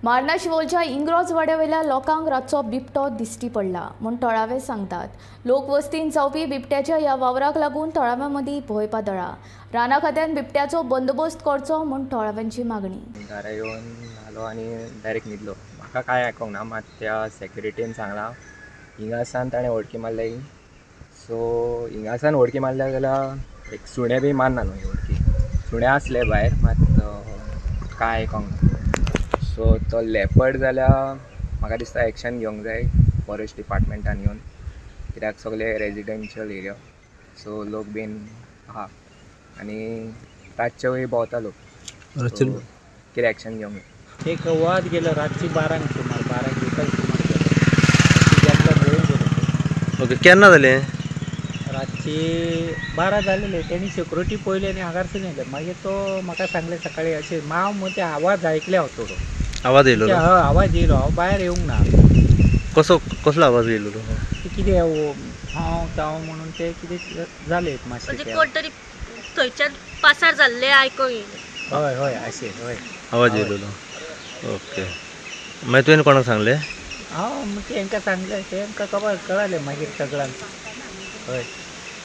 मार्ना शिवोलच्या इंग्रोज वाड्यावेल्या लोकांक रातचो बिबटो दिश्टी पडला म्हूण थळावे सांगतात. लोकवस्तीन जावपी बिबट्याच्या ह्या वावराक लागून थळाव्यां मदीं भंय पातळा. राना खात्यान बिबट्याचो बंदोबस्त करचो म्हूण थळाव्यांची मागणी. घरा येवन आलो आनी डायरेक्ट न्हिदलो. म्हाका कांय आयकोंक ना, मात त्या सेक्युरिटीन सांगलां हिंगासान ताणें उडकी मारल्या. सो हिंगासान उडकी मारल्या जाल्यार एक सुणें बी मारना न्हू उडकी. सुणें आसले भायर मात कांय आयकोंक ना. सो तो लेपर्ड जाल्यार म्हाका दिसता एक्शन घेवंक जाय फॉरेस्ट डिपार्टमेंटान येवन, कित्याक सगळे रेजिडेन्शियल एरिया, सो लोक बीन आहा आनी रातचे वय भोंवता लोक, कितें एक्शन घेवंक जाय. एक वाद गेलो रातची 12 सुमार, 12-1 सुमार गेलो. जंगलान घेवन गेलो. ओके, केन्ना जालें? रातची 12 जालेले. तेणी सेक्युरिटी पळयली आनी हांगारसून येयले. मागीर तो म्हाका सांगलें सकाळी अशें माव म्हण ते आवाज आयकले हांव थोडो. आवाज येयलो? हय, आवाज येयलो. हांव भायर येवंक ना. कसो कसलो आवाज येयलो? ते कितें हांव तांव म्हणून ते कितें जालें मातशें. कोण तरी थंयच्यान पासार जाल्ले आयकोंक येयलें. हय हय, अशें हय आवाज येयलो. ओके, मागीर तुवें कोणाक सांगलें? हांव तेंकां सांगलें, तेंकां खबर कळालें मागीर सगळ्यांक. हय.